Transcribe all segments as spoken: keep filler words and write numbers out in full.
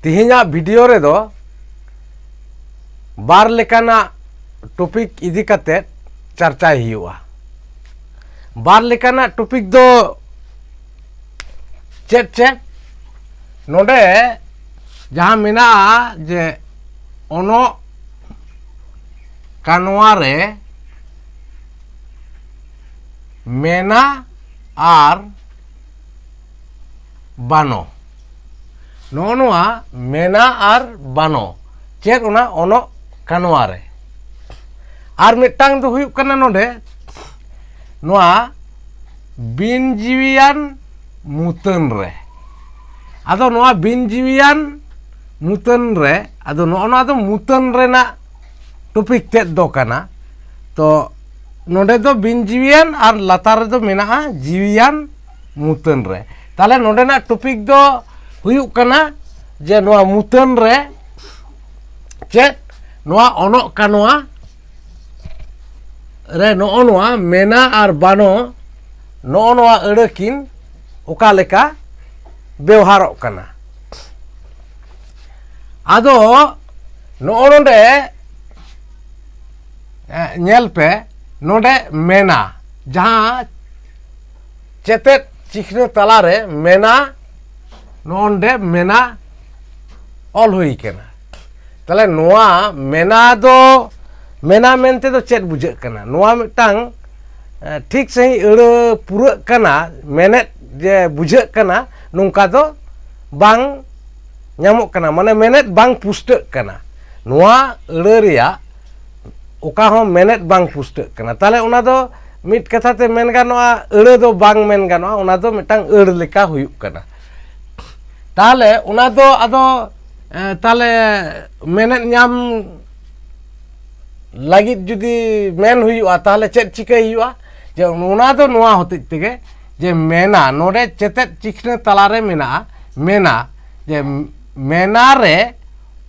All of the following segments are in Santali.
ᱛᱮᱦᱮᱧᱟᱜ ᱵᱷᱤᱰᱤᱭᱳ ᱨᱮᱫᱚ ᱵᱟᱨ ᱞᱮᱠᱟᱱᱟᱜ ᱴᱚᱯᱤᱠ ᱤᱫᱤ ᱠᱟᱛᱮ ᱪᱟᱨᱪᱟᱭ ᱦᱩᱭᱩᱜᱼᱟ᱾ ᱵᱟᱨ ᱞᱮᱠᱟᱱᱟᱜ ᱴᱚᱯᱤᱠ ᱫᱚ ᱪᱮᱫ ᱪᱮᱫ? ᱱᱚᱰᱮ ᱡᱟᱦᱟᱸ ᱢᱮᱱᱟᱜᱼᱟ ᱡᱮ ᱚᱱᱚᱜ ᱠᱟᱱᱣᱟ ᱨᱮ ᱢᱮᱱᱟ ᱟᱨ ᱵᱟᱱᱚ᱾ ᱱᱚᱜᱼᱚ ᱱᱚᱣᱟ ᱢᱮᱱᱟ ᱟᱨ ᱵᱟᱱᱚ ᱪᱮᱫ ᱚᱱᱟ ᱚᱱᱚᱜ ᱠᱟᱱᱣᱟ ᱨᱮ᱾ ᱟᱨ ᱢᱤᱫᱴᱟᱝ ᱫᱚ ᱦᱩᱭᱩᱜ ᱠᱟᱱᱟ ᱱᱚᱰᱮ ᱱᱚᱣᱟ ᱵᱤᱱ ᱡᱤᱣᱤᱭᱟᱱ ᱢᱩᱛᱟᱹᱱ ᱨᱮ᱾ ᱟᱫᱚ ᱱᱚᱣᱟ ᱵᱤᱱ ᱡᱤᱣᱤᱭᱟᱱ ᱢᱩᱛᱟᱹᱱ ᱨᱮ, ᱟᱫᱚ ᱱᱚᱜᱼᱚ ᱱᱚᱣᱟ ᱫᱚ ᱢᱩᱛᱟᱹᱱ ᱨᱮᱱᱟᱜ ᱴᱚᱯᱤᱠ ᱛᱮᱫ ᱫᱚ ᱠᱟᱱᱟ᱾ ᱛᱚ ᱱᱚᱰᱮ ᱫᱚ ᱵᱤᱱ ᱡᱤᱣᱤᱭᱟᱱ ᱟᱨ ᱞᱟᱛᱟᱨ ᱨᱮᱫᱚ ᱢᱮᱱᱟᱜᱼᱟ ᱡᱤᱣᱤᱭᱟᱱ ᱢᱩᱛᱟᱹᱱ ᱨᱮ᱾ ᱛᱟᱦᱞᱮ ᱱᱚᱰᱮᱱᱟᱜ ᱴᱚᱯᱤᱠ ᱫᱚ ᱦᱩᱭᱩᱜ ᱠᱟᱱᱟ ᱡᱮ ᱱᱚᱣᱟ ᱢᱩᱛᱟᱹᱱ ᱨᱮ ᱪᱮᱫ ᱱᱚᱣᱟ ᱚᱱᱚᱜ ᱠᱟᱱᱣᱟ ᱨᱮ ᱱᱚᱜᱼᱚ ᱱᱚᱣᱟ ᱢᱮᱱᱟ ᱟᱨ ᱵᱟᱱᱚ ᱱᱚᱜᱼᱚ ᱱᱚᱣᱟ ᱟᱹᱲᱟᱹ ᱠᱤᱱ ᱚᱠᱟ ᱞᱮᱠᱟ ᱵᱮᱣᱦᱟᱨᱚᱜ ᱠᱟᱱᱟ᱾ ᱟᱫᱚ ᱱᱚᱜᱼᱚ ᱱᱚᱰᱮ, ᱮ, ᱧᱮᱞ ᱯᱮ, ᱱᱚᱰᱮ ᱢᱮᱱᱟ, ᱡᱟᱦᱟᱸ ᱪᱮᱛᱮᱫ ᱪᱤᱠᱷᱱᱟᱹ ᱛᱟᱞᱟᱨᱮ ᱢᱮᱱᱟ, ᱱᱚᱜᱼᱚ ᱱᱚᱰᱮ ᱢᱮᱱᱟ ᱚᱞ ᱦᱩᱭ ᱠᱟᱱᱟ᱾ ᱛᱟᱦᱞᱮ ᱱᱚᱣᱟ ᱢᱮᱱᱟ ᱫᱚ, ᱢᱮᱱᱟ ᱢᱮᱱᱛᱮ ᱫᱚ ᱪᱮᱫ ᱵᱩᱡᱷᱟᱹᱜ ᱠᱟᱱᱟ? ᱱᱚᱣᱟ ᱢᱤᱫᱴᱟᱝ, ᱮ, ᱴᱷᱤᱠ ᱥᱟᱺᱦᱤᱡ ᱟᱹᱲᱟᱹ ᱯᱩᱨᱟᱹᱜ ᱠᱟᱱᱟ, ᱢᱮᱱᱮᱫ ᱡᱮ ᱵᱩᱡᱷᱟᱹᱜ ᱠᱟᱱᱟ, ᱱᱚᱝᱠᱟ ᱫᱚ ᱵᱟᱝ ᱧᱟᱢᱚᱜ ᱠᱟᱱᱟ, ᱢᱟᱱᱮ ᱢᱮᱱᱮᱫ ᱵᱟᱝ ᱯᱩᱥᱴᱟᱹᱜ ᱠᱟᱱᱟ᱾ ᱱᱚᱣᱟ ᱟᱹᱲᱟᱹ ᱨᱮᱭᱟᱜ ᱚᱠᱟ ᱦᱚᱸ ᱢᱮᱱᱮᱫ ᱵᱟᱝ ᱯᱩᱥᱴᱟᱹᱜ ᱠᱟᱱᱟ᱾ ᱛᱟᱦᱞᱮ ᱚᱱᱟ ᱫᱚ ᱢᱤᱫ ᱠᱟᱛᱷᱟ ᱛᱮ ᱢᱮᱱ ᱜᱟᱱᱚᱜᱼᱟ, ᱟᱹᱲᱟᱹ ᱫᱚ ᱵᱟᱝ ᱢᱮᱱ ᱜᱟᱱᱚᱜᱼᱟ, ᱚᱱᱟ ᱫᱚ ᱢᱤᱫᱴᱟᱝ ᱟᱹᱲ ᱞᱮᱠᱟ ᱦᱩᱭᱩᱜ ᱠᱟᱱᱟ᱾ ᱛᱟᱦᱞᱮ ᱚᱱᱟ ᱫᱚ ᱟᱫᱚ, ᱮ, ᱛᱟᱦᱞᱮ ᱢᱮᱱᱮᱫ ᱧᱟᱢ ᱞᱟᱹᱜᱤᱫ ᱡᱩᱫᱤ ᱢᱮᱱ ᱦᱩᱭᱩᱜᱼᱟ, ᱛᱟᱦᱞᱮ ᱪᱮᱫ ᱪᱤᱠᱟᱹᱭ ᱦᱩᱭᱩᱜᱼᱟ? ᱡᱮ ᱚᱱᱟ ᱫᱚ ᱱᱚᱣᱟ ᱦᱚᱛᱮᱡ ᱛᱮᱜᱮ ᱡᱮ ᱢᱮᱱᱟ, ᱱᱚᱰᱮ ᱪᱮᱛᱮᱫ ᱪᱤᱠᱷᱱᱟᱹ ᱛᱟᱞᱟᱨᱮ ᱢᱮᱱᱟᱜᱼᱟ, ᱢᱮᱱᱟ, ᱡᱮ ᱢᱮᱱᱟ ᱨᱮ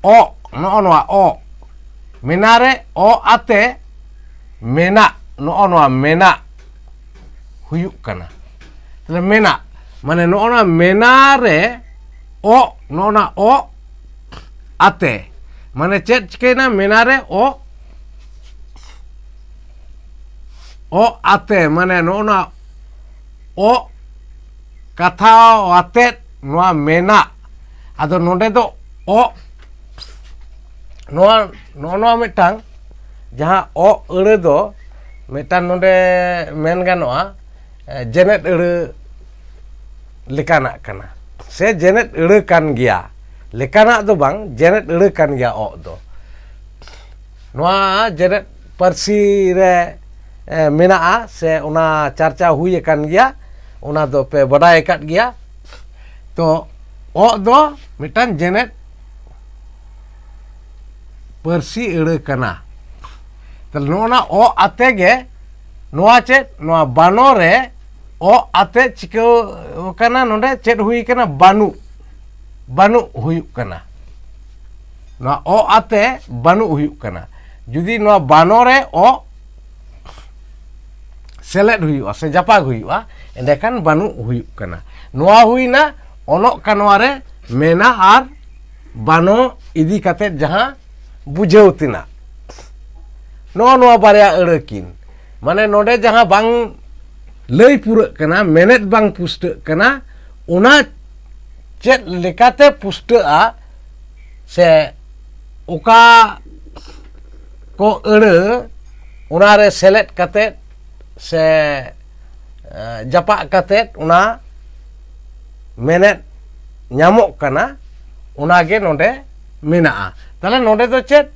ᱚᱜ, ᱱᱚᱜᱼᱚ ᱱᱚᱣᱟ ᱚᱜ, ᱢᱮᱱᱟ ᱨᱮ ᱚᱜ ᱟᱛᱮ ᱢᱮᱱᱟᱜ, ᱱᱚᱜᱼᱚ ᱱᱚᱣᱟ ᱢᱮᱱᱟᱜ ᱦᱩᱭᱩᱜ ᱠᱟᱱᱟ᱾ ᱛᱟᱦᱞᱮ ᱢᱮᱱᱟᱜ, ᱢᱟᱱᱮ ᱱᱚᱜᱼᱚ ᱱᱚᱣᱟ ᱢᱮᱱᱟ ᱨᱮ ᱚᱜ, ᱱᱚᱜᱼᱚ ᱱᱚᱣᱟ ᱚᱜ ᱟᱛᱮ, ᱢᱟᱱᱮ ᱪᱮᱫ ᱪᱤᱠᱟᱹᱭᱮᱱᱟ? ᱢᱮᱱᱟ ᱨᱮ ᱚ, ᱚ ᱟᱛᱮ, ᱢᱟᱱᱮ ᱱᱚᱜᱼᱚ ᱱᱚᱣᱟ ᱚ ᱠᱟᱛᱷᱟ ᱟᱛᱮᱫ ᱱᱚᱣᱟ ᱢᱮᱱᱟᱜ᱾ ᱟᱫᱚ ᱱᱚᱰᱮ ᱫᱚ ᱚ, ᱱᱚᱣᱟ, ᱱᱚᱜᱼᱚ ᱱᱚᱣᱟ ᱢᱤᱫᱴᱟᱝ ᱡᱟᱦᱟᱸ ᱚ ᱟᱹᱲᱟᱹ ᱫᱚ ᱢᱤᱫᱴᱟᱝ ᱱᱚᱰᱮ ᱢᱮᱱ ᱜᱟᱱᱚᱜᱼᱟ, ᱮ, ᱡᱮᱱᱮᱫ ᱟᱹᱲᱟᱹ ᱞᱮᱠᱟᱱᱟᱜ ᱠᱟᱱᱟ, ᱥᱮ ᱡᱮᱱᱮᱫ ᱟᱹᱲᱟᱹ ᱠᱟᱱ ᱜᱮᱭᱟ᱾ ᱞᱮᱠᱟᱱᱟᱜ ᱫᱚ ᱵᱟᱝ, ᱡᱮᱱᱮᱫ ᱟᱹᱲᱟᱹ ᱠᱟᱱ ᱜᱮᱭᱟ ᱚᱜ ᱫᱚ᱾ ᱱᱚᱣᱟ ᱡᱮᱱᱮᱫ ᱯᱟᱹᱨᱥᱤ ᱨᱮ, ᱮ, ᱢᱮᱱᱟᱜᱼᱟ, ᱥᱮ ᱚᱱᱟ ᱪᱟᱨᱪᱟ ᱦᱩᱭ ᱟᱠᱟᱱ ᱜᱮᱭᱟ, ᱚᱱᱟ ᱫᱚ ᱯᱮ ᱵᱟᱰᱟᱭ ᱟᱠᱟᱫ ᱜᱮᱭᱟ᱾ ᱛᱚ, ᱚᱜ ᱫᱚ ᱢᱤᱫᱴᱟᱝ ᱡᱮᱱᱮᱫ ᱯᱟᱹᱨᱥᱤ ᱟᱹᱲᱟᱹ ᱠᱟᱱᱟ᱾ ᱛᱟᱦᱞᱮ ᱱᱚᱜᱼᱚ ᱱᱟ ᱚ ᱟᱛᱮ ᱜᱮ, ᱱᱚᱣᱟ ᱪᱮᱫ? ᱱᱚᱣᱟ ᱵᱟᱱᱚ ᱨᱮ ᱚ ᱟᱛᱮ ᱪᱤᱠᱟᱹ ᱠᱟᱱᱟ? ᱱᱚᱰᱮ ᱪᱮᱫ ᱦᱩᱭ ᱠᱟᱱᱟ? ᱵᱟᱹᱱᱩᱜ, ᱵᱟᱹᱱᱩᱜ ᱦᱩᱭᱩᱜ ᱠᱟᱱᱟ᱾ ᱱᱚᱣᱟ ᱚ ᱟᱛᱮ ᱵᱟᱹᱱᱩᱜ ᱦᱩᱭᱩᱜ ᱠᱟᱱᱟ᱾ ᱡᱩᱫᱤ ᱱᱚᱣᱟ ᱵᱟᱱᱚ ᱨᱮ ᱚ ᱥᱮᱞᱮᱫ ᱦᱩᱭᱩᱜᱼᱟ ᱥᱮ ᱡᱟᱯᱟᱜ ᱦᱩᱭᱩᱜᱼᱟ, ᱮᱸᱰᱮᱠᱷᱟᱱ ᱵᱟᱹᱱᱩᱜ ᱦᱩᱭᱩᱜ ᱠᱟᱱᱟ᱾ ᱱᱚᱣᱟ ᱦᱩᱭᱱᱟ ᱚᱱᱚᱜ ᱠᱟᱱᱣᱟ ᱨᱮ ᱢᱮᱱᱟ ᱟᱨ ᱵᱟᱱᱚ ᱤᱫᱤ ᱠᱟᱛᱮᱫ ᱡᱟᱦᱟᱸ ᱵᱩᱡᱷᱟᱹᱣ ᱛᱮᱱᱟᱜ᱾ ᱱᱚᱜᱼᱚ ᱱᱚᱣᱟ ᱵᱟᱨᱭᱟ ᱟᱹᱲᱟᱹ ᱠᱤᱱ, ᱢᱟᱱᱮ ᱱᱚᱰᱮ ᱡᱟᱦᱟᱸ ᱵᱟᱝ ᱞᱟᱹᱭ ᱯᱩᱨᱟᱹᱜ ᱠᱟᱱᱟ, ᱢᱮᱱᱮᱫ ᱵᱟᱝ ᱯᱩᱥᱴᱟᱹᱜ ᱠᱟᱱᱟ, ᱚᱱᱟ ᱪᱮᱫ ᱞᱮᱠᱟᱛᱮ ᱯᱩᱥᱴᱟᱹᱜᱼᱟ ᱥᱮ ᱚᱠᱟ ᱠᱚ ᱟᱹᱲᱟᱹ ᱚᱱᱟᱨᱮ ᱥᱮᱞᱮᱫ ᱠᱟᱛᱮᱫ ᱥᱮ, ᱮ, ᱡᱟᱯᱟᱜ ᱠᱟᱛᱮᱫ ᱚᱱᱟ ᱢᱮᱱᱮᱫ ᱧᱟᱢᱚᱜ ᱠᱟᱱᱟ, ᱚᱱᱟᱜᱮ ᱱᱚᱰᱮ ᱢᱮᱱᱟᱜᱼᱟ᱾ ᱛᱟᱦᱞᱮ ᱱᱚᱰᱮ ᱫᱚ ᱪᱮᱫ?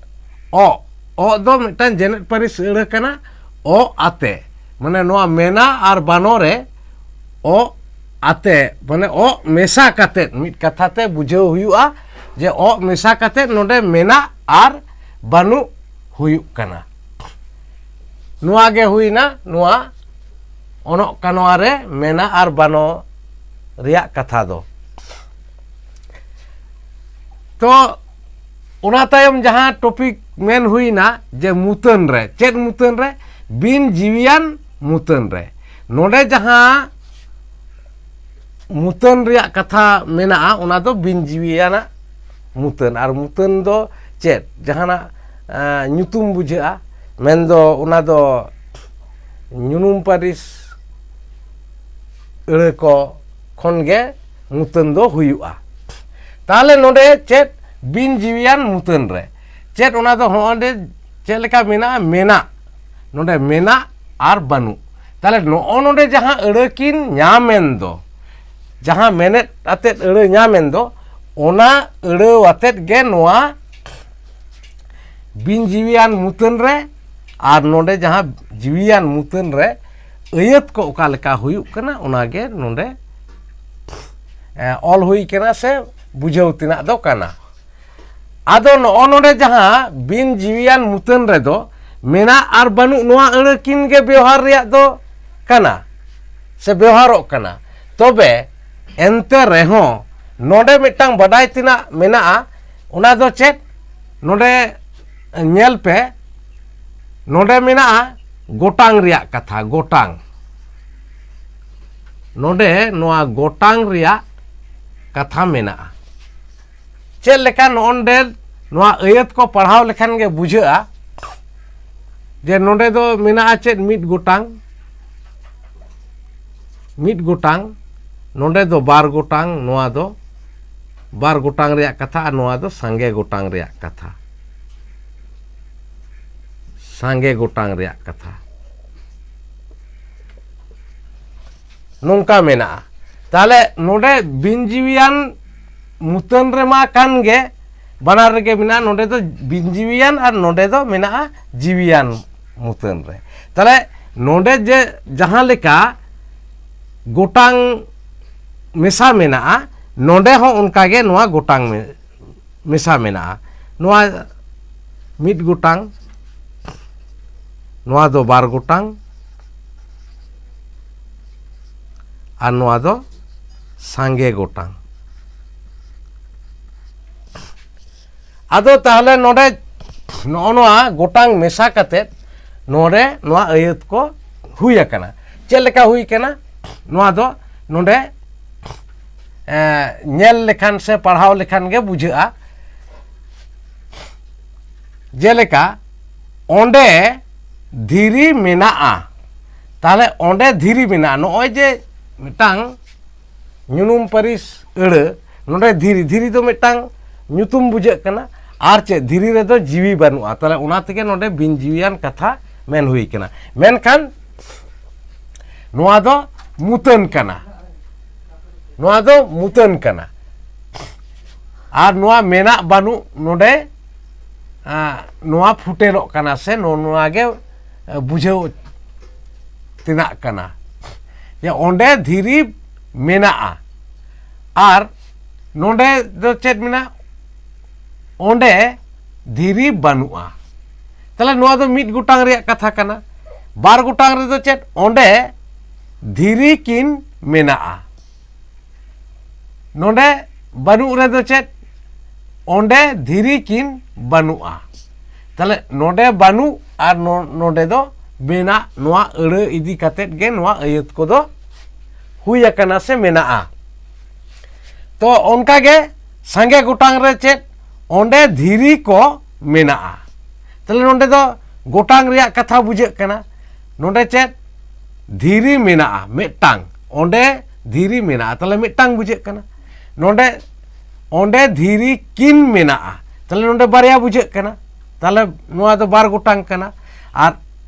ᱚ, ᱚ ᱫᱚ ᱢᱤᱫᱴᱟᱝ ᱡᱮᱱᱮᱫ ᱯᱟᱹᱨᱤᱥ ᱟᱹᱲᱟᱹ ᱠᱟᱱᱟ, ᱚ ᱟᱛᱮ, ᱢᱟᱱᱮ ᱱᱚᱣᱟ ᱢᱮᱱᱟ ᱟᱨ ᱵᱟᱱᱚ ᱨᱮ ᱚ ᱟᱛᱮ, ᱢᱟᱱᱮ ᱚ ᱢᱮᱥᱟ ᱠᱟᱛᱮᱫ, ᱢᱤᱫ ᱠᱟᱛᱷᱟ ᱛᱮ ᱵᱩᱡᱷᱟᱹᱣ ᱦᱩᱭᱩᱜᱼᱟ ᱡᱮ ᱚ ᱢᱮᱥᱟ ᱠᱟᱛᱮᱫ ᱱᱚᱰᱮ ᱢᱮᱱᱟᱜ ᱟᱨ ᱵᱟᱹᱱᱩᱜ ᱦᱩᱭᱩᱜ ᱠᱟᱱᱟ᱾ ᱱᱚᱣᱟ ᱜᱮ ᱦᱩᱭᱱᱟ ᱱᱚᱣᱟ ᱚᱱᱚᱜ ᱠᱟᱱᱣᱟ ᱨᱮ ᱢᱮᱱᱟ ᱟᱨ ᱵᱟᱱᱚ ᱨᱮᱭᱟᱜ ᱠᱟᱛᱷᱟ ᱫᱚ᱾ ᱛᱚ, ᱚᱱᱟ ᱛᱟᱭᱚᱢ ᱡᱟᱦᱟᱸ ᱴᱚᱯᱤᱠ ᱢᱮᱱ ᱦᱩᱭᱱᱟ ᱡᱮ ᱢᱩᱛᱟᱹᱱ ᱨᱮ, ᱪᱮᱫ ᱢᱩᱛᱟᱹᱱ ᱨᱮ? ᱵᱤᱱ ᱡᱤᱣᱤᱭᱟᱱ ᱢᱩᱛᱟᱹᱱ ᱨᱮ᱾ ᱱᱚᱰᱮ ᱡᱟᱦᱟᱸ ᱢᱩᱛᱟᱹᱱ ᱨᱮᱭᱟᱜ ᱠᱟᱛᱷᱟ ᱢᱮᱱᱟᱜᱼᱟ, ᱚᱱᱟ ᱫᱚ ᱵᱤᱱ ᱡᱤᱣᱤᱭᱟᱱᱟᱜ ᱢᱩᱛᱟᱹᱱ᱾ ᱟᱨ ᱢᱩᱛᱟᱹᱱ ᱫᱚ ᱪᱮᱫ? ᱡᱟᱦᱟᱱᱟᱜ ᱧᱩᱛᱩᱢ ᱵᱩᱡᱷᱟᱹᱜᱼᱟ, ᱢᱮᱱᱫᱚ ᱚᱱᱟ ᱫᱚ ᱧᱩᱱᱩᱢ ᱯᱟᱹᱨᱤᱥ ᱟᱹᱲᱟᱹ ᱠᱚ ᱠᱷᱚᱱ ᱜᱮ ᱢᱩᱛᱟᱹᱱ ᱫᱚ ᱦᱩᱭᱩᱜᱼᱟ᱾ ᱛᱟᱦᱚᱞᱮ ᱱᱚᱰᱮ ᱪᱮᱫ? ᱵᱤᱱ ᱡᱤᱣᱤᱭᱟᱱ ᱢᱩᱛᱟᱹᱱ ᱨᱮ ᱪᱮᱫ? ᱚᱱᱟ ᱫᱚ ᱦᱚᱸᱜᱼᱚᱸᱰᱮ ᱪᱮᱫ ᱞᱮᱠᱟ ᱢᱮᱱᱟᱜᱼᱟ? ᱢᱮᱱᱟᱜ᱾ ᱱᱚᱰᱮ ᱢᱮᱱᱟᱜ ᱟᱨ ᱵᱟᱹᱱᱩᱜ᱾ ᱛᱟᱦᱚᱞᱮ ᱱᱚᱜᱼᱚ ᱱᱚᱰᱮ ᱡᱟᱦᱟᱸ ᱟᱹᱲᱟᱹ ᱠᱤᱱ ᱧᱟᱢ ᱮᱱ ᱫᱚ, ᱡᱟᱦᱟᱸ ᱢᱮᱱᱮᱫ ᱟᱛᱮᱫ ᱟᱹᱲᱟᱹ ᱧᱟᱢ ᱮᱱ ᱫᱚ, ᱚᱱᱟ ᱟᱹᱲᱟᱹ ᱟᱛᱮᱫ ᱜᱮ ᱱᱚᱣᱟ ᱵᱤᱱ ᱡᱤᱣᱤᱭᱟᱱ ᱢᱩᱛᱟᱹᱱ ᱨᱮ ᱟᱨ ᱱᱚᱰᱮ ᱡᱟᱦᱟᱸ ᱡᱤᱣᱤᱭᱟᱱ ᱢᱩᱛᱟᱹᱱ ᱨᱮ ᱟᱹᱭᱟᱹᱛ ᱠᱚ ᱚᱠᱟ ᱞᱮᱠᱟ ᱦᱩᱭᱩᱜ ᱠᱟᱱᱟ, ᱚᱱᱟ ᱜᱮ ᱱᱚᱰᱮ ᱚᱞ ᱦᱩᱭ ᱠᱟᱱᱟ ᱥᱮ ᱵᱩᱡᱷᱟᱹᱣ ᱛᱮᱱᱟᱜ ᱫᱚ ᱠᱟᱱᱟ᱾ ᱟᱫᱚ ᱱᱚᱜᱼᱚ ᱱᱚᱰᱮ ᱡᱟᱦᱟᱸ ᱵᱤᱱ ᱡᱤᱣᱤᱭᱟᱱ ᱢᱩᱛᱟᱹᱱ ᱨᱮᱫᱚ ᱢᱮᱱᱟᱜ ᱟᱨ ᱵᱟᱹᱱᱩᱜ ᱱᱚᱣᱟ ᱟᱹᱲᱟᱹ ᱠᱤᱱ ᱜᱮ ᱵᱮᱣᱦᱟᱨ ᱨᱮᱭᱟᱜ ᱫᱚ ᱠᱟᱱᱟ ᱥᱮ ᱵᱮᱣᱦᱟᱨᱚᱜ ᱠᱟᱱᱟ᱾ ᱛᱚᱵᱮ ᱮᱱᱛᱮ ᱨᱮᱦᱚᱸ ᱱᱚᱰᱮ ᱢᱤᱫᱴᱟᱝ ᱵᱟᱰᱟᱭ ᱛᱮᱱᱟᱜ ᱢᱮᱱᱟᱜᱼᱟ᱾ ᱚᱱᱟ ᱫᱚ ᱪᱮᱫ? ᱱᱚᱰᱮ ᱧᱮᱞ ᱯᱮ, ᱱᱚᱰᱮ ᱢᱮᱱᱟᱜᱼᱟ ᱜᱚᱴᱟᱝ ᱨᱮᱭᱟᱜ ᱠᱟᱛᱷᱟ, ᱜᱚᱴᱟᱝ᱾ ᱱᱚᱰᱮ ᱱᱚᱣᱟ ᱜᱚᱴᱟᱝ ᱨᱮᱭᱟᱜ ᱠᱟᱛᱷᱟ ᱢᱮᱱᱟᱜᱼᱟ᱾ ᱪᱮᱫ ᱞᱮᱠᱟ? ᱱᱚᱜᱼᱚᱱᱰᱮ ᱱᱚᱣᱟ ᱟᱹᱭᱟᱹᱛ ᱠᱚ ᱯᱟᱲᱦᱟᱣ ᱞᱮᱠᱷᱟᱱ ᱜᱮ ᱵᱩᱡᱷᱟᱹᱜᱼᱟ ᱡᱮ ᱱᱚᱰᱮ ᱫᱚ ᱢᱮᱱᱟᱜᱼᱟ ᱪᱮᱫ? ᱢᱤᱫ ᱜᱚᱴᱟᱝ, ᱢᱤᱫ ᱜᱚᱴᱟᱝ, ᱱᱚᱰᱮ ᱫᱚ ᱵᱟᱨ ᱜᱚᱴᱟᱝ, ᱱᱚᱣᱟ ᱫᱚ ᱵᱟᱨ ᱜᱚᱴᱟᱝ ᱨᱮᱭᱟᱜ ᱠᱟᱛᱷᱟ, ᱟᱨ ᱱᱚᱣᱟ ᱫᱚ ᱥᱟᱸᱜᱮ ᱜᱚᱴᱟᱝ ᱨᱮᱭᱟᱜ ᱠᱟᱛᱷᱟ, ᱥᱟᱸᱜᱮ ᱜᱚᱴᱟᱝ ᱨᱮᱭᱟᱜ ᱠᱟᱛᱷᱟ᱾ ᱱᱚᱝᱠᱟ ᱢᱮᱱᱟᱜᱼᱟ᱾ ᱛᱟᱦᱚᱞᱮ ᱱᱚᱰᱮ ᱵᱤᱱ ᱡᱤᱣᱤᱭᱟᱱ ᱢᱩᱛᱟᱹᱱ ᱨᱮᱢᱟ ᱠᱟᱱ ᱜᱮ, ᱵᱟᱱᱟᱨ ᱨᱮᱜᱮ ᱢᱮᱱᱟᱜᱼᱟ᱾ ᱱᱚᱰᱮ ᱫᱚ ᱵᱤᱱ ᱡᱤᱣᱤᱭᱟᱱ ᱟᱨ ᱱᱚᱰᱮ ᱫᱚ ᱢᱮᱱᱟᱜᱼᱟ ᱡᱤᱣᱤᱭᱟᱱ ᱢᱩᱛᱟᱹᱱ ᱨᱮ᱾ ᱛᱟᱦᱚᱞᱮ ᱱᱚᱰᱮ ᱡᱮ ᱡᱟᱦᱟᱸ ᱞᱮᱠᱟ ᱜᱚᱴᱟᱝ ᱢᱮᱥᱟ ᱢᱮᱱᱟᱜᱼᱟ, ᱱᱚᱰᱮ ᱦᱚᱸ ᱚᱱᱠᱟ ᱜᱮ ᱱᱚᱣᱟ ᱜᱚᱴᱟᱝ ᱢᱮ-, ᱢᱮᱥᱟ ᱢᱮᱱᱟᱜᱼᱟ᱾ ᱱᱚᱣᱟ ᱢᱤᱫ ᱜᱚᱴᱟᱝ, ᱱᱚᱣᱟ ᱫᱚ ᱵᱟᱨ ᱜᱚᱴᱟᱝ, ᱟᱨ ᱱᱚᱣᱟ ᱫᱚ ᱥᱟᱸᱜᱮ ᱜᱚᱴᱟᱝ᱾ ᱟᱫᱚ ᱛᱟᱦᱚᱞᱮ ᱱᱚᱰᱮ ᱱᱚᱜᱼᱚ ᱱᱚᱣᱟ ᱜᱚᱴᱟᱝ ᱢᱮᱥᱟ ᱠᱟᱛᱮᱫ ᱱᱚᱰᱮ ᱱᱚᱣᱟ ᱟᱹᱭᱟᱹᱛ ᱠᱚ ᱦᱩᱭ ᱟᱠᱟᱱᱟ᱾ ᱪᱮᱫ ᱞᱮᱠᱟ ᱦᱩᱭ ᱟᱠᱟᱱᱟ? ᱱᱚᱣᱟ ᱫᱚ ᱱᱚᱰᱮ, ᱮ, ᱧᱮᱞ ᱞᱮᱠᱷᱟᱱ ᱥᱮ ᱯᱟᱲᱦᱟᱣ ᱞᱮᱠᱷᱟᱱ ᱜᱮ ᱵᱩᱡᱷᱟᱹᱜᱼᱟ ᱡᱮᱞᱮᱠᱟ ᱚᱸᱰᱮ ᱫᱷᱤᱨᱤ ᱢᱮᱱᱟᱜᱼᱟ᱾ ᱛᱟᱦᱚᱞᱮ ᱚᱸᱰᱮ ᱫᱷᱤᱨᱤ ᱢᱮᱱᱟᱜᱼᱟ, ᱱᱚᱜᱼᱚᱭ ᱡᱮ ᱢᱤᱫᱴᱟᱝ ᱧᱩᱱᱩᱢ ᱯᱟᱹᱨᱤᱥ ᱟᱹᱲᱟᱹ, ᱱᱚᱰᱮ ᱫᱷᱤᱨᱤ, ᱫᱷᱤᱨᱤ ᱫᱚ ᱢᱤᱫᱴᱟᱝ ᱧᱩᱛᱩᱢ ᱵᱩᱡᱷᱟᱹᱜ ᱠᱟᱱᱟ, ᱟᱨ ᱪᱮᱫ, ᱫᱷᱤᱨᱤ ᱨᱮᱫᱚ ᱡᱤᱣᱤ ᱵᱟᱹᱱᱩᱜᱼᱟ, ᱛᱟᱦᱚᱞᱮ ᱚᱱᱟ ᱛᱮᱜᱮ ᱱᱚᱰᱮ ᱵᱤᱱ ᱡᱤᱣᱤᱭᱟᱱ ᱠᱟᱛᱷᱟ ᱢᱮᱱ ᱦᱩᱭ ᱠᱟᱱᱟ᱾ ᱢᱮᱱᱠᱷᱟᱱ ᱱᱚᱣᱟ ᱫᱚ ᱢᱩᱛᱟᱹᱱ ᱠᱟᱱᱟ, ᱱᱚᱣᱟ ᱫᱚ ᱢᱩᱛᱟᱹᱱ ᱠᱟᱱᱟ᱾ ᱟᱨ ᱱᱚᱣᱟ ᱢᱮᱱᱟᱜ ᱵᱟᱹᱱᱩᱜ ᱱᱚᱰᱮ, ᱟ, ᱱᱚᱣᱟ ᱯᱷᱩᱴᱮᱞᱚᱜ ᱠᱟᱱᱟ ᱥᱮ ᱱᱚ-, ᱱᱚᱣᱟ ᱜᱮ, ᱟ, ᱵᱩᱡᱷᱟᱹᱣ ᱛᱮᱱᱟᱜ ᱠᱟᱱᱟ ᱡᱮ ᱚᱸᱰᱮ ᱫᱷᱤᱨᱤ ᱢᱮᱱᱟᱜᱼᱟ᱾ ᱟᱨ ᱱᱚᱰᱮ ᱫᱚ ᱪᱮᱫ ᱢᱮᱱᱟᱜᱼᱟ? ᱚᱸᱰᱮ ᱫᱷᱤᱨᱤ ᱵᱟᱹᱱᱩᱜᱼᱟ᱾ ᱛᱟᱦᱚᱞᱮ ᱱᱚᱣᱟ ᱫᱚ ᱢᱤᱫ ᱜᱚᱴᱟᱝ ᱨᱮᱭᱟᱜ ᱠᱟᱛᱷᱟ ᱠᱟᱱᱟ᱾ ᱵᱟᱨ ᱜᱚᱴᱟᱝ ᱨᱮᱫᱚ ᱪᱮᱫ? ᱚᱸᱰᱮ ᱫᱷᱤᱨᱤ ᱠᱤᱱ ᱢᱮᱱᱟᱜᱼᱟ᱾ ᱱᱚᱰᱮ ᱵᱟᱹᱱᱩᱜ ᱨᱮᱫᱚ ᱪᱮᱫ? ᱚᱸᱰᱮ ᱫᱷᱤᱨᱤ ᱠᱤᱱ ᱵᱟᱹᱱᱩᱜᱼᱟ᱾ ᱛᱟᱦᱚᱞᱮ ᱱᱚᱰᱮ ᱵᱟᱹᱱᱩᱜ ᱟᱨ ᱱᱚ-, ᱱᱚᱰᱮ ᱫᱚ ᱢᱮᱱᱟᱜ, ᱱᱚᱣᱟ ᱟᱹᱲᱟᱹ ᱤᱫᱤ ᱠᱟᱛᱮᱫ ᱜᱮ ᱱᱚᱣᱟ ᱟᱹᱭᱟᱹᱛ ᱠᱚᱫᱚ ᱦᱩᱭ ᱟᱠᱟᱱᱟ ᱥᱮ ᱢᱮᱱᱟᱜᱼᱟ᱾ ᱛᱚ ᱚᱱᱠᱟ ᱜᱮ ᱥᱟᱸᱜᱮ ᱜᱚᱴᱟᱝ ᱨᱮ ᱪᱮᱫ? ᱚᱸᱰᱮ ᱫᱷᱤᱨᱤ ᱠᱚ ᱢᱮᱱᱟᱜᱼᱟ᱾ ᱛᱟᱦᱚᱞᱮ ᱱᱚᱰᱮ ᱫᱚ ᱜᱚᱴᱟᱝ ᱨᱮᱭᱟᱜ ᱠᱟᱛᱷᱟ ᱵᱩᱡᱷᱟᱹᱜ ᱠᱟᱱᱟ᱾ ᱱᱚᱰᱮ ᱪᱮᱫ? ᱫᱷᱤᱨᱤ ᱢᱮᱱᱟᱜᱼᱟ ᱢᱤᱫᱴᱟᱝ, ᱚᱸᱰᱮ ᱫᱷᱤᱨᱤ ᱢᱮᱱᱟᱜᱼᱟ, ᱛᱟᱦᱚᱞᱮ ᱢᱤᱫᱴᱟᱝ ᱵᱩᱡᱷᱟᱹᱜ ᱠᱟᱱᱟ᱾ ᱱᱚᱰᱮ ᱚᱸᱰᱮ ᱫᱷᱤᱨᱤ ᱠᱤᱱ ᱢᱮᱱᱟᱜᱼᱟ, ᱛᱟᱦᱚᱞᱮ ᱱᱚᱰᱮ ᱵᱟᱨᱭᱟ ᱵᱩᱡᱷᱟᱹᱜ ᱠᱟᱱᱟ, ᱛᱟᱦᱚᱞᱮ ᱱᱚᱣᱟ ᱫᱚ ᱵᱟᱨ ᱜᱚᱴᱟᱝ ᱠᱟᱱᱟ᱾ ᱟᱨ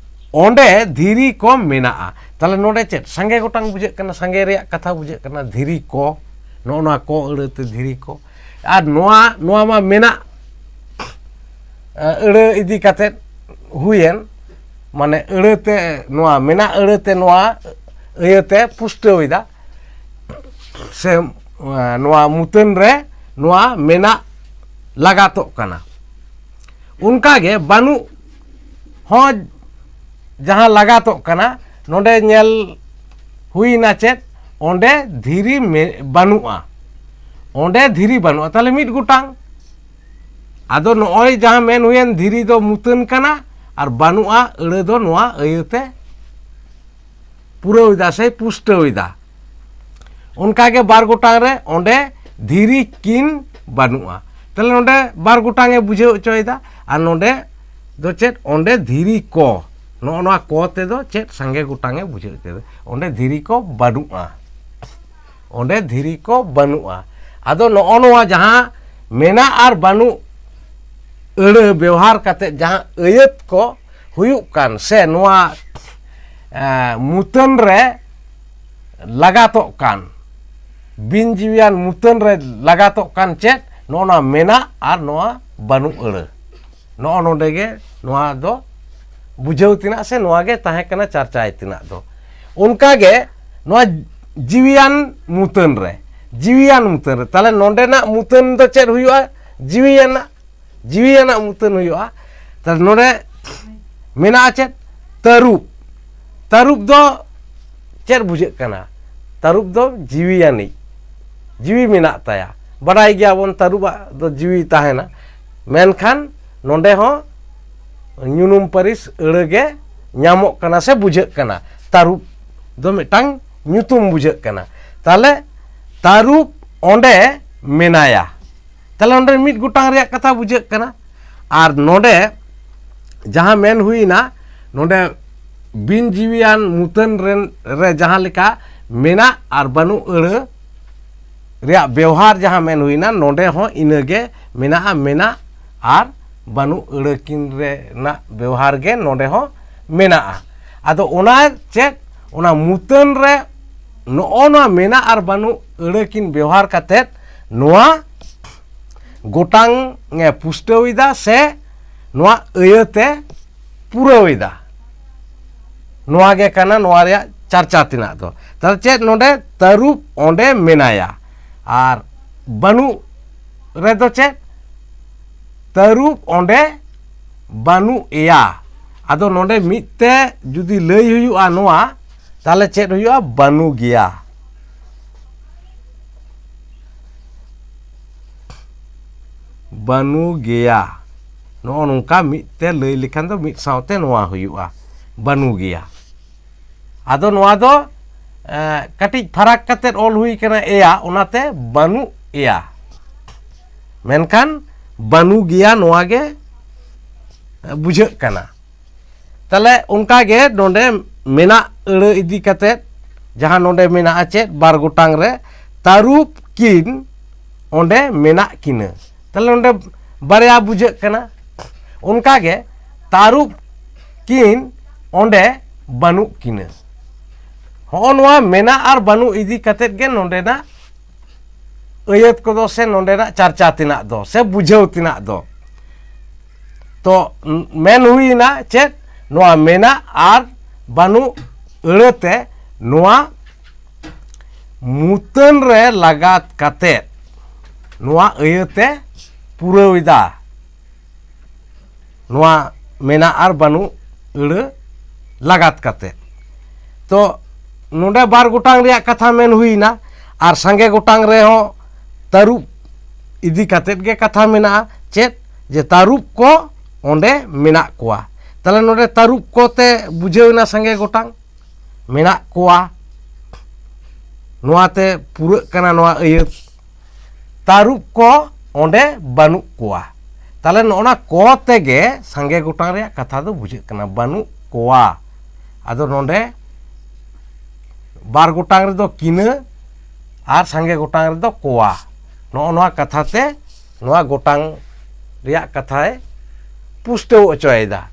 ᱚᱸᱰᱮ ᱫᱷᱤᱨᱤ ᱠᱚ ᱢᱮᱱᱟᱜᱼᱟ, ᱛᱟᱦᱚᱞᱮ ᱱᱚᱰᱮ ᱪᱮᱫ? ᱥᱟᱸᱜᱮ ᱜᱚᱴᱟᱝ ᱵᱩᱡᱷᱟᱹᱜ ᱠᱟᱱᱟ, ᱥᱟᱸᱜᱮ ᱨᱮᱭᱟᱜ ᱠᱟᱛᱷᱟ ᱵᱩᱡᱷᱟᱹᱜ ᱠᱟᱱᱟ, ᱫᱷᱤᱨᱤ ᱠᱚ, ᱱᱚᱜᱼᱚ ᱱᱚᱣᱟ ᱠᱚ ᱟᱹᱲᱟᱹᱛᱮ ᱫᱷᱤᱨᱤ ᱠᱚ᱾ ᱟᱨ ᱱᱚᱣᱟ, ᱱᱚᱣᱟ ᱢᱟ ᱢᱮᱱᱟᱜ, ᱮ, ᱟᱹᱲᱟᱹ ᱤᱫᱤ ᱠᱟᱛᱮᱫ ᱦᱩᱭᱮᱱ, ᱢᱟᱱᱮ ᱟᱹᱲᱟᱹᱛᱮ ᱱᱚᱣᱟ ᱢᱮᱱᱟᱜ ᱟᱹᱲᱟᱹᱛᱮ ᱱᱚᱣᱟ ᱟᱹᱭᱟᱹᱛᱮ ᱯᱩᱥᱴᱟᱹᱣ ᱮᱫᱟ, ᱥᱮ, ᱮ, ᱱᱚᱣᱟ ᱢᱩᱛᱟᱹᱱ ᱨᱮ ᱱᱚᱣᱟ ᱢᱮᱱᱟᱜ ᱞᱟᱜᱟᱛᱚᱜ ᱠᱟᱱᱟ᱾ ᱚᱱᱠᱟᱜᱮ ᱵᱟᱹᱱᱩᱜ ᱦᱚᱸ ᱡᱟᱦᱟᱸ ᱞᱟᱜᱟᱛᱚᱜ ᱠᱟᱱᱟ, ᱱᱚᱰᱮ ᱧᱮᱞ ᱦᱩᱭᱱᱟ ᱪᱮᱫ? ᱚᱸᱰᱮ ᱫᱷᱤᱨᱤ ᱢᱮ-, ᱵᱟᱹᱱᱩᱜᱼᱟ, ᱚᱸᱰᱮ ᱫᱷᱤᱨᱤ ᱵᱟᱹᱱᱩᱜᱼᱟ, ᱛᱟᱦᱚᱞᱮ ᱢᱤᱫ ᱜᱚᱴᱟᱝ᱾ ᱟᱫᱚ ᱱᱚᱜᱼᱚᱭ ᱡᱟᱦᱟᱸ ᱢᱮᱱ ᱦᱩᱭᱮᱱ, ᱫᱷᱤᱨᱤ ᱫᱚ ᱢᱩᱛᱟᱹᱱ ᱠᱟᱱᱟ ᱟᱨ ᱵᱟᱹᱱᱩᱜᱼᱟ ᱟᱹᱲᱟᱹ ᱫᱚ ᱱᱚᱣᱟ ᱟᱹᱭᱟᱹᱛᱮ ᱯᱩᱨᱟᱹᱣ ᱮᱫᱟ ᱥᱮ ᱯᱩᱥᱴᱟᱹᱣ ᱮᱫᱟ᱾ ᱚᱱᱠᱟᱜᱮ ᱵᱟᱨ ᱜᱚᱴᱟᱝ ᱨᱮ ᱚᱸᱰᱮ ᱫᱷᱤᱨᱤ ᱠᱤᱱ ᱵᱟᱹᱱᱩᱜᱼᱟ, ᱛᱟᱦᱞᱮ ᱱᱚᱰᱮ ᱵᱟᱨ ᱜᱚᱴᱟᱝ ᱮ ᱵᱩᱡᱷᱟᱹᱣ ᱦᱚᱪᱚᱭᱮᱫᱟ᱾ ᱟᱨ ᱱᱚᱰᱮ ᱫᱚ ᱪᱮᱫ? ᱚᱸᱰᱮ ᱫᱷᱤᱨᱤ ᱠᱚ, ᱱᱚᱜᱼᱚ ᱱᱚᱣᱟ ᱠᱚ ᱛᱮᱫᱚ ᱪᱮᱫ? ᱥᱟᱸᱜᱮ ᱜᱚᱴᱟᱝ ᱮ ᱵᱩᱡᱷᱟᱹᱣ ᱦᱚᱪᱚᱭᱮᱫᱟ᱾ ᱚᱸᱰᱮ ᱫᱷᱤᱨᱤ ᱠᱚ ᱵᱟᱹᱱᱩᱜᱼᱟ, ᱚᱸᱰᱮ ᱫᱷᱤᱨᱤ ᱠᱚ ᱵᱟᱹᱱᱩᱜᱼᱟ᱾ ᱟᱫᱚ ᱱᱚᱜᱼᱚ ᱱᱚᱣᱟ ᱡᱟᱦᱟᱸ ᱢᱮᱱᱟᱜ ᱟᱨ ᱵᱟᱹᱱᱩᱜ ᱟᱹᱲᱟᱹ ᱵᱮᱣᱦᱟᱨ ᱠᱟᱛᱮ ᱡᱟᱦᱟᱸ ᱟᱹᱭᱟᱹᱛ ᱠᱚ ᱦᱩᱭᱩᱜ ᱠᱟᱱ ᱥᱮ ᱱᱚᱣᱟ, ᱮ, ᱢᱩᱛᱟᱹᱱ ᱨᱮ ᱞᱟᱜᱟᱛᱚᱜ ᱠᱟᱱ, ᱵᱤᱱ ᱡᱤᱣᱤᱭᱟᱱ ᱢᱩᱛᱟᱹᱱ ᱨᱮ ᱞᱟᱜᱟᱛᱚᱜ ᱠᱟᱱ ᱪᱮᱫ? ᱱᱚᱜᱼᱚ ᱱᱚᱣᱟ ᱢᱮᱱᱟᱜ ᱟᱨ ᱱᱚᱣᱟ ᱵᱟᱹᱱᱩᱜ ᱟᱹᱲᱟᱹ᱾ ᱱᱚᱜᱼᱚ ᱱᱚᱰᱮ ᱜᱮ ᱱᱚᱣᱟ ᱫᱚ ᱵᱩᱡᱷᱟᱹᱣ ᱛᱮᱱᱟᱜ ᱥᱮ ᱱᱚᱣᱟ ᱜᱮ ᱛᱟᱦᱮᱸ ᱠᱟᱱᱟ ᱪᱟᱨᱪᱟᱭ ᱛᱮᱱᱟᱜ ᱫᱚ᱾ ᱚᱱᱠᱟ ᱜᱮ ᱱᱚᱣᱟ ᱡᱤᱣᱤᱭᱟᱱ ᱢᱩᱛᱟᱹᱱ ᱨᱮ, ᱡᱤᱣᱤᱭᱟᱱ ᱢᱩᱛᱟᱹᱱ ᱨᱮ, ᱛᱟᱦᱞᱮ ᱱᱚᱰᱮᱱᱟᱜ ᱢᱩᱛᱟᱹᱱ ᱫᱚ ᱪᱮᱫ ᱦᱩᱭᱩᱜᱼᱟ? ᱡᱤᱣᱤᱭᱟᱱᱟᱜ, ᱡᱤᱣᱤᱭᱟᱱᱟᱜ ᱢᱩᱛᱟᱹᱱ ᱦᱩᱭᱩᱜᱼᱟ᱾ ᱛᱟᱦᱞᱮ ᱱᱚᱰᱮ ᱢᱮᱱᱟᱜᱼᱟ ᱪᱮᱫ? ᱛᱟᱹᱨᱩᱵ᱾ ᱛᱟᱹᱨᱩᱵ ᱫᱚ ᱪᱮᱫ ᱵᱩᱡᱷᱟᱹᱜ ᱠᱟᱱᱟ? ᱛᱟᱹᱨᱩᱵ ᱫᱚ ᱡᱤᱣᱤᱭᱟᱱᱤᱡ, ᱡᱤᱣᱤ ᱢᱮᱱᱟᱜ ᱛᱟᱭᱟ᱾ ᱵᱟᱰᱟᱭ ᱜᱮᱭᱟᱵᱚᱱ ᱛᱟᱹᱨᱩᱵᱟᱜ ᱫᱚ ᱡᱤᱣᱤ ᱛᱟᱦᱮᱱᱟ, ᱢᱮᱱᱠᱷᱟᱱ ᱱᱚᱰᱮ ᱦᱚᱸ ᱧᱩᱱᱩᱢ ᱯᱟᱹᱨᱤᱥ ᱟᱹᱲᱟᱹ ᱜᱮ ᱧᱟᱢᱚᱜ ᱠᱟᱱᱟ ᱥᱮ ᱵᱩᱡᱷᱟᱹᱜ ᱠᱟᱱᱟ᱾ ᱛᱟᱹᱨᱩᱵ ᱫᱚ ᱢᱤᱫᱴᱟᱝ ᱧᱩᱛᱩᱢ ᱵᱩᱡᱷᱟᱹᱜ ᱠᱟᱱᱟ᱾ ᱛᱟᱦᱞᱮ ᱛᱟᱹᱨᱩᱵ ᱚᱸᱰᱮ ᱢᱮᱱᱟᱭᱟ᱾ ᱛᱟᱦᱞᱮ ᱱᱚᱰᱮ ᱢᱤᱫ ᱜᱚᱴᱟᱝ ᱨᱮᱭᱟᱜ ᱠᱟᱛᱷᱟ ᱵᱩᱡᱷᱟᱹᱜ ᱠᱟᱱᱟ᱾ ᱟᱨ ᱱᱚᱰᱮ ᱡᱟᱦᱟᱸ ᱢᱮᱱ ᱦᱩᱭᱱᱟ, ᱱᱚᱰᱮ ᱵᱤᱱ ᱡᱤᱣᱤᱭᱟᱱ ᱢᱩᱛᱟᱹᱱ ᱨᱮᱱ, ᱨᱮ ᱡᱟᱦᱟᱸ ᱞᱮᱠᱟ ᱢᱮᱱᱟᱜ ᱟᱨ ᱵᱟᱹᱱᱩᱜ ᱟᱹᱲᱟᱹ ᱨᱮᱭᱟᱜ ᱵᱮᱣᱦᱟᱨ ᱡᱟᱦᱟᱸ ᱢᱮᱱ ᱦᱩᱭᱱᱟ, ᱱᱚᱰᱮ ᱦᱚᱸ ᱤᱱᱟᱹᱜᱮ ᱢᱮᱱᱟᱜᱼᱟ, ᱢᱮᱱᱟᱜ ᱟᱨ ᱵᱟᱹᱱᱩᱜ ᱟᱹᱲᱟᱹ ᱠᱤᱱ ᱨᱮᱱᱟᱜ ᱵᱮᱣᱦᱟᱨ ᱜᱮ ᱱᱚᱰᱮ ᱦᱚᱸ ᱢᱮᱱᱟᱜᱼᱟ᱾ ᱟᱫᱚ ᱚᱱᱟ ᱪᱮᱫ, ᱚᱱᱟ ᱢᱩᱛᱟᱹᱱ ᱨᱮ ᱱᱚᱜᱼᱚ ᱱᱚᱣᱟ ᱢᱮᱱᱟᱜ ᱟᱨ ᱵᱟᱹᱱᱩᱜ ᱟᱹᱲᱟᱹ ᱠᱤᱱ ᱵᱮᱣᱦᱟᱨ ᱠᱟᱛᱮᱫ ᱱᱚᱣᱟ ᱜᱚᱴᱟᱝ ᱮ ᱯᱩᱥᱴᱟᱹᱣ ᱮᱫᱟ ᱥᱮ ᱱᱚᱣᱟ ᱟᱹᱭᱟᱹᱛᱮ ᱯᱩᱨᱟᱹᱣ ᱮᱫᱟ᱾ ᱱᱚᱣᱟ ᱜᱮ ᱠᱟᱱᱟ ᱱᱚᱣᱟ ᱨᱮᱭᱟᱜ ᱪᱟᱨᱪᱟ ᱛᱮᱱᱟᱜ ᱫᱚ᱾ ᱛᱟᱦᱞᱮ ᱪᱮᱫ ᱱᱚᱰᱮ? ᱛᱟᱹᱨᱩᱵ ᱚᱸᱰᱮ ᱢᱮᱱᱟᱭᱟ᱾ ᱟᱨ ᱵᱟᱹᱱᱩᱜ ᱨᱮᱫᱚ ᱪᱮᱫ? ᱛᱟᱹᱨᱩᱵ ᱚᱸᱰᱮ ᱵᱟᱹᱱᱩᱜ ᱮᱭᱟ᱾ ᱟᱫᱚ ᱱᱚᱰᱮ ᱢᱤᱫ ᱛᱮ ᱡᱩᱫᱤ ᱞᱟᱹᱭ ᱦᱩᱭᱩᱜᱼᱟ ᱱᱚᱣᱟ, ᱛᱟᱦᱞᱮ ᱪᱮᱫ ᱦᱩᱭᱩᱜᱼᱟ? ᱵᱟᱹᱱᱩ ᱜᱮᱭᱟ᱾ ᱵᱟᱹᱱᱩ ᱜᱮᱭᱟ᱾ ᱱᱚᱜᱼᱚ ᱱᱚᱝᱠᱟ ᱢᱤᱫ ᱛᱮ ᱞᱟᱹᱭ ᱞᱮᱠᱷᱟᱱ ᱫᱚ ᱢᱤᱫ ᱥᱟᱶᱛᱮ ᱱᱚᱣᱟ ᱦᱩᱭᱩᱜᱼᱟ, ᱵᱟᱹᱱᱩ ᱜᱮᱭᱟ᱾ ᱟᱫᱚ ᱱᱚᱣᱟ ᱫᱚ, ᱮ, ᱠᱟᱹᱴᱤᱡ ᱯᱷᱟᱨᱟᱠ ᱠᱟᱛᱮᱫ ᱚᱞ ᱦᱩᱭ ᱠᱟᱱᱟ ᱮᱭᱟ, ᱚᱱᱟᱛᱮ ᱵᱟᱹᱱᱩᱜ ᱮᱭᱟ᱾ ᱢᱮᱱᱠᱷᱟᱱ ᱵᱟᱹᱱᱩ ᱜᱮᱭᱟ, ᱱᱚᱣᱟ ᱜᱮ ᱵᱩᱡᱷᱟᱹᱜ ᱠᱟᱱᱟ᱾ ᱛᱟᱦᱞᱮ ᱚᱱᱠᱟ ᱜᱮ ᱱᱚᱰᱮ ᱢᱮᱱᱟᱜ ᱟᱹᱲᱟᱹ ᱤᱫᱤ ᱠᱟᱛᱮᱫ, ᱡᱟᱦᱟᱸ ᱱᱚᱰᱮ ᱢᱮᱱᱟᱜᱼᱟ ᱪᱮᱫ, ᱵᱟᱨ ᱜᱚᱴᱟᱝ ᱨᱮ ᱛᱟᱹᱨᱩᱵ ᱠᱤᱱ ᱚᱸᱰᱮ ᱢᱮᱱᱟᱜ ᱠᱤᱱᱟᱹ᱾ ᱛᱟᱦᱞᱮ ᱱᱚᱰᱮ ᱵᱟᱨᱭᱟ ᱵᱩᱡᱷᱟᱹᱜ ᱠᱟᱱᱟ᱾ ᱚᱱᱠᱟ ᱜᱮ ᱛᱟᱹᱨᱩᱵ ᱠᱤᱱ ᱚᱸᱰᱮ ᱵᱟᱹᱱᱩᱜ ᱠᱤᱱᱟᱹ᱾ ᱦᱚᱸᱜᱼᱚ ᱱᱚᱣᱟ ᱢᱮᱱᱟᱜ ᱟᱨ ᱵᱟᱹᱱᱩᱜ ᱤᱫᱤ ᱠᱟᱛᱮᱫ ᱜᱮ ᱱᱚᱰᱮᱱᱟᱜ ᱟᱹᱭᱟᱹᱛ ᱠᱚᱫᱚ ᱥᱮ ᱱᱚᱰᱮᱱᱟᱜ ᱪᱟᱨᱪᱟ ᱛᱮᱱᱟᱜ ᱫᱚ ᱥᱮ ᱵᱩᱡᱷᱟᱹᱣ ᱛᱮᱱᱟᱜ ᱫᱚ᱾ ᱛᱚ, ᱢᱮᱱ ᱦᱩᱭᱱᱟ ᱪᱮᱫ? ᱱᱚᱣᱟ ᱢᱮᱱᱟᱜ ᱟᱨ ᱵᱟᱹᱱᱩᱜ ᱟᱹᱲᱟᱹᱛᱮ ᱱᱚᱣᱟ ᱢᱩᱛᱟᱹᱱ ᱨᱮ ᱞᱟᱜᱟᱛ ᱠᱟᱛᱮᱫ ᱱᱚᱣᱟ ᱟᱹᱭᱟᱹᱛᱮ ᱯᱩᱨᱟᱹᱣ ᱮᱫᱟ᱾ ᱱᱚᱣᱟ ᱢᱮᱱᱟᱜ ᱟᱨ ᱵᱟᱹᱱᱩᱜ ᱟᱹᱲᱟᱹ ᱞᱟᱜᱟᱛ ᱠᱟᱛᱮ᱾ ᱛᱚ, ᱱᱚᱰᱮ ᱵᱟᱨ ᱜᱚᱴᱟᱝ ᱨᱮᱭᱟᱜ ᱠᱟᱛᱷᱟ ᱢᱮᱱ ᱦᱩᱭᱱᱟ, ᱟᱨ ᱥᱟᱸᱜᱮ ᱜᱚᱴᱟᱝ ᱨᱮᱦᱚᱸ ᱛᱟᱹᱨᱩᱵ ᱤᱫᱤ ᱠᱟᱛᱮᱫ ᱜᱮ ᱠᱟᱛᱷᱟ ᱢᱮᱱᱟᱜᱼᱟ᱾ ᱪᱮᱫ? ᱡᱮ ᱛᱟᱹᱨᱩᱵ ᱠᱚ ᱚᱸᱰᱮ ᱢᱮᱱᱟᱜ ᱠᱚᱣᱟ᱾ ᱛᱟᱦᱞᱮ ᱱᱚᱰᱮ ᱛᱟᱹᱨᱩᱵ ᱠᱚ ᱛᱮ ᱵᱩᱡᱷᱟᱹᱣ ᱮᱱᱟ ᱥᱟᱸᱜᱮ ᱜᱚᱴᱟᱝ ᱢᱮᱱᱟᱜ ᱠᱚᱣᱟ, ᱱᱚᱣᱟᱛᱮ ᱯᱩᱨᱟᱹᱜ ᱠᱟᱱᱟ ᱱᱚᱣᱟ ᱟᱹᱭᱟᱹᱛ᱾ ᱛᱟᱹᱨᱩᱵ ᱠᱚ ᱚᱸᱰᱮ ᱵᱟᱹᱱᱩᱜ ᱠᱚᱣᱟ᱾ ᱛᱟᱦᱞᱮ ᱱᱚᱜᱼᱚ ᱱᱟ ᱠᱚ ᱛᱮᱜᱮ ᱥᱟᱸᱜᱮ ᱜᱚᱴᱟᱝ ᱨᱮᱭᱟᱜ ᱠᱟᱛᱷᱟ ᱫᱚ ᱵᱩᱡᱷᱟᱹᱜ ᱠᱟᱱᱟ, ᱵᱟᱹᱱᱩᱜ ᱠᱚᱣᱟ᱾ ᱟᱫᱚ ᱱᱚᱰᱮ ᱵᱟᱨ ᱜᱚᱴᱟᱝ ᱨᱮᱫᱚ ᱠᱤᱱᱟᱹ ᱟᱨ ᱥᱟᱸᱜᱮ ᱜᱚᱴᱟᱝ ᱨᱮᱫᱚ ᱠᱚᱣᱟ᱾ ᱱᱚᱜᱼᱚ ᱱᱚᱣᱟ ᱠᱟᱛᱷᱟ ᱛᱮ ᱱᱚᱣᱟ ᱜᱚᱴᱟᱝ ᱨᱮᱭᱟᱜ ᱠᱟᱛᱷᱟᱭ ᱯᱩᱥᱴᱟᱹᱣ ᱚᱪᱚᱭᱮᱫᱟ᱾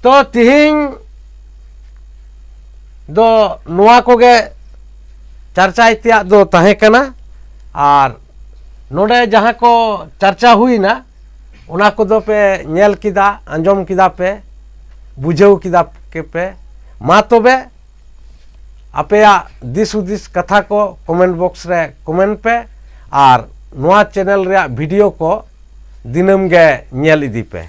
ᱛᱚ, ᱛᱤᱦᱤᱧ ᱫᱚ ᱱᱚᱣᱟ ᱠᱚᱜᱮ ᱪᱟᱨᱪᱟᱭ ᱛᱮᱭᱟᱜ ᱫᱚ ᱛᱟᱦᱮᱸ ᱠᱟᱱᱟ᱾ ᱟᱨ ᱱᱚᱰᱮ ᱡᱟᱦᱟᱸ ᱠᱚ ᱪᱟᱨᱪᱟ ᱦᱩᱭᱱᱟ, ᱚᱱᱟ ᱠᱚᱫᱚ ᱯᱮ ᱧᱮᱞ ᱠᱮᱫᱟ, ᱟᱸᱡᱚᱢ ᱠᱮᱫᱟ ᱯᱮ, ᱵᱩᱡᱷᱟᱹᱣ ᱠᱮᱫᱟ ᱯᱮ᱾ ᱢᱟ ᱛᱚᱵᱮ, ᱟᱯᱮᱭᱟᱜ ᱫᱤᱥ ᱦᱩᱫᱤᱥ ᱠᱟᱛᱷᱟ ᱠᱚ comment box ᱨᱮ comment ᱯᱮ, ᱟᱨ ᱱᱚᱣᱟ channel ᱨᱮᱭᱟᱜ video ᱠᱚ ᱫᱤᱱᱟᱹᱢ ᱜᱮ ᱧᱮᱞ ᱤᱫᱤ ᱯᱮ᱾